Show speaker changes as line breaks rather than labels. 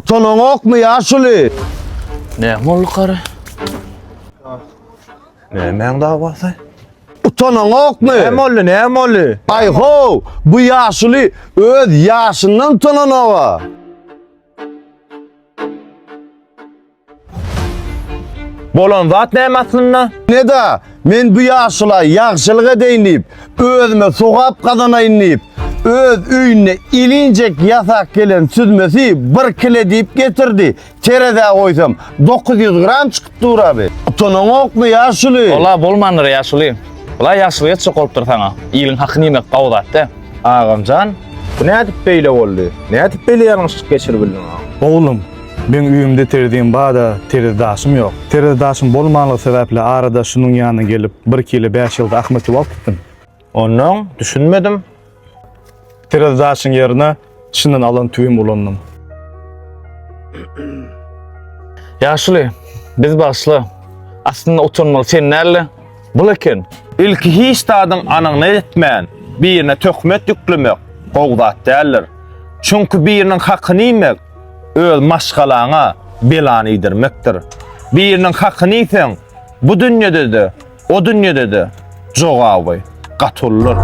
Utanaňokmy ýaşuly?
Näme boldy kary?
Nämäň dawasy?
Utanaňokmy?
Näme boldy, näme boldy?
Aý how, bu ýaşuly öz ýaşyndan utananoga.
Bolan zat näme aslynda?
Ne-de, men bu ýaşula ýagşylyk edeýin diýip, özüme sogap gazanaýyn diýip, öz öýünde ilinjek ýasap gelen süzmesi bir kile diýip getirdi. Terezä goýsam, 900 gram çykyp dur abi. Utanaňokmy ýaşuly?
Ola bolmandyr ýaşuly. Bula ýagşylyk etjek bolupdyr saňa. Iliň hakyny iýmek gowy zat dä.
Agamjan, bu nädip beýle boldy? Nädip beýle ýalňyşlyk geçirip bildiň agam?
Oglum, meň öýümde terezim bar-da, terezi daşym ýok. Terezi daşym bolmanlygy sebäpli arada şunuň ýanyna gelip, bir kile bäş ýylda Ahmet alyp gitdim.
Onnoň, düşünmedim.
Terezi daşyň ýerine Çyndan alan tüwim ulandym.
Ýaşuly, biz bagyşla. Aslynda utanmaly sen däl-de, bul eken.
Ilki hiç zadyň anygyny etmän, birine töhmet ýüklemek gowy zat däldir. Çünki biriniň hakyny iýmek öz maşgalaňa belany iýdirmekdir. Biriniň hakyny iýseň, bu dünýede-de, o dünýede-de jogaby gaty uludyr.